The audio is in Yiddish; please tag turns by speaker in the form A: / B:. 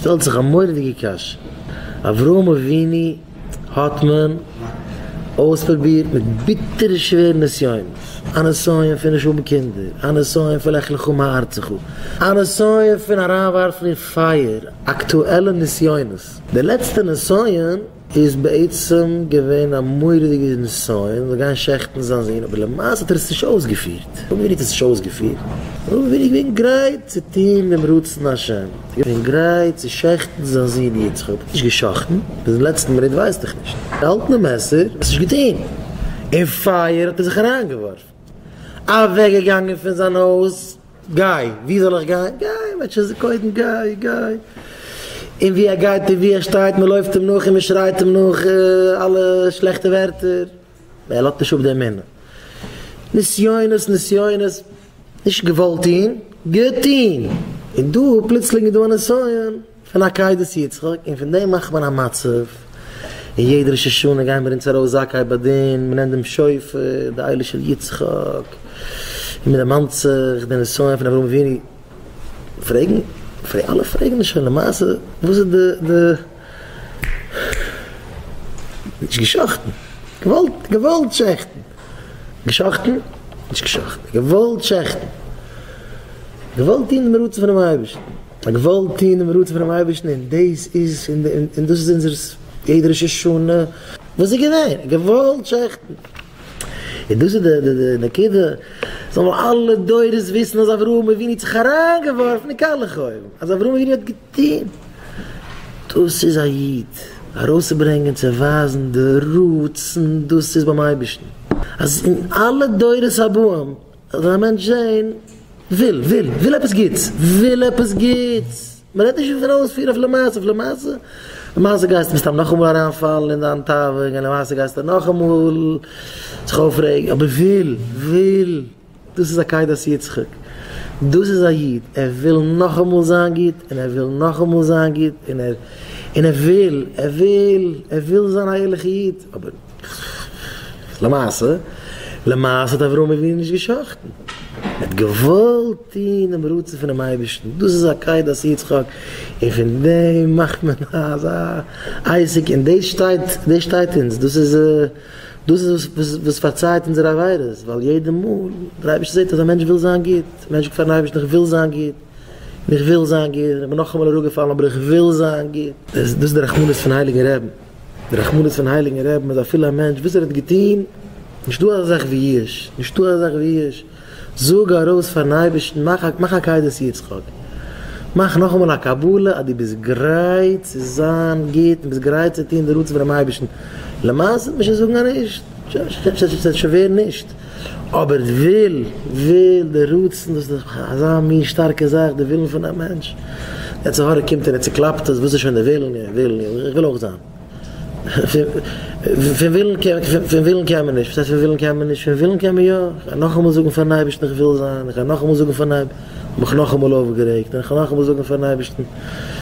A: שטעלט זיך א מורא'דיגע קשיא, אברהם אבינו האט מען אויספרובירט מיט ביטערע שווערע נסיונות, א נסיון פון נישט האבן קינדער, א נסיון פון לך לך מארצך, א נסיון פון אריינווארפן אין פייער, אקטועלע נסיונות. די לעצטע נסיון איז בעצם געווען א מורא'דיגע נסיון, זאל גיין שעכטן זיין זון, אבער למעשה האט ער עס נישט אויסגעפירט. אברהם אבינו האט עס נישט אויסגעפירט, אברהם אבינו איז געווען גרייט צו טון דעם רצון השם, איז געווען גרייט צו שעכטן זיין זון יצחק, האט נישט געשאכטן, ביזן לעצטן מינוט ווייסט איך נישט, געהאלטן די מעסער, האט עס נישט געטון, אין פייער האט ער זיך אריינגעווארפן, אוועקגעגאנגען פון זיין הויז, גיי, וואו זאל איך גיין? גיי, מ'וועט שוין זען, קודם גיי, גיי. און וואו ער גייט און וואו ער שטייט, מען לויפט אים נאך און מען שרייט אים נאך אלע שלעכטע ווערטער, ער לאזט נישט אפ די אמונה. נסיונות, נסיונות, נישט געוואלט טון, געטון! און דא פלוצלינג איז דא א נסיון פון עקידת יצחק, און פון דעם מאכט מען א מצב, און יעדע ראש השנה גייען מיר אונז ארויס זכאי בדין, מען נעמט דעם שופר, די אילו של יצחק, און מען דערמאנט זיך די נסיון פון אברהם אבינו, פרעגן, אלע פרעגן שוין למעשה וואס איז די די. נישט געשאכטן, געוואלט געוואלט שעכטן, געשאכטן, נישט געשאכטן, געוואלט שעכטן, געוואלט טון דעם רצון פונעם אייבערשטן, געוואלט טון דעם רצון פונעם אייבערשטן און דאס איז און דאס איז אונזער יעדע ראש השנה, וואס איז געווען? געוואלט שעכטן, און דאס איז די די נקודה, זאלן אלע דורות וויסן אז אברהם אבינו האט זיך אריינגעווארפן אין קאלעך אויוון, אז אברהם אבינו האט טון. דאס איז א איד, ארויסצוברענגען צו ווייזן די רצון דאס איז ביים אייבערשטן, אז אין אלע דורות הבאים זאל א מענטש זען, וויל, וויל, וויל עפעס גוטס, וויל עפעס גוטס, מען רעדט נישט פון אויספירן אויף למעשה, אויף למעשה, למעשה גייסטו מסתם נאכאמאל אריינפאלן אין דיין תאווה, און למעשה גייסטו נאכאמאל זיך אויפרעגן, אבער וויל, וויל. דאס איז עקידת יצחק, דאס איז א איד, ער וויל נאכאמאל זיין גוט, און ער וויל נאכאמאל זיין גוט, און ער און ער וויל, ער וויל, ער וויל זיין א ערליכע איד, אבער למעשה, למעשה האט אברהם אבינו נישט גע'שחט'ן, ער האט געוואלט טון דעם רצון פונעם אייבערשטן, דאס איז עקידת יצחק, און פון דעם מאכט מען אזא עסק, און דאס שטייט, דאס שטייט אונז, דאס איז. דאס איז וואס פארצייט אונזערע עבירות, ווייל יעדע מאל דער אייבערשטער זעט אז א מענטש וויל זיין גוט, א מענטש זאגט פארן אייבערשטן איך וויל זיין גוט, און איך וויל זיין גוט, און איך בין נאכאמאל אראפגעפאלן אבער איך וויל זיין גוט. דאס איז די רחמנות פון הייליגן רעבן, די רחמנות פון הייליגן רעבן אז אפילו א מענטש וואס ער האט געטון, נישטא אזא זאך ווי יאוש, נישטא אזא זאך ווי יאוש, זאג ארויס פארן אייבערשטן, מאך א מאך עקידת יצחק, מאך נאכאמאל א קבלה אז דו ביסט גרייט צו זיין גוט און ביסט גרייט צו טון די רצון פונעם אייבערשטן, למעשה וועט מען שוין זאגן אז נישט, ס'וועט שוין ווערן נישט, אבער וויל, וויל, די רצון, דאס איז דאך אזא מין שטארקע זאך, די ווילן פון א מענטש, יצר הרע קומט און ער צוקלאפט עס, וואס איז שוין די ווילן, ווילן, איך וויל אויך זיין. פון ווילן קען פון ווילן קען מען נישט, וואס הייסט פון ווילן קען מען נישט? פון ווילן קען מען יא, איך גיי נאכאמאל זאגן פארן אייבערשטן איך וויל זיין, איך גיי נאכאמאל זאגן פארן אייבערשטן, מיך נאכאמאל אויפגערעגט, און איך גיי נאכאמאל זאגן פארן אייבערשטן.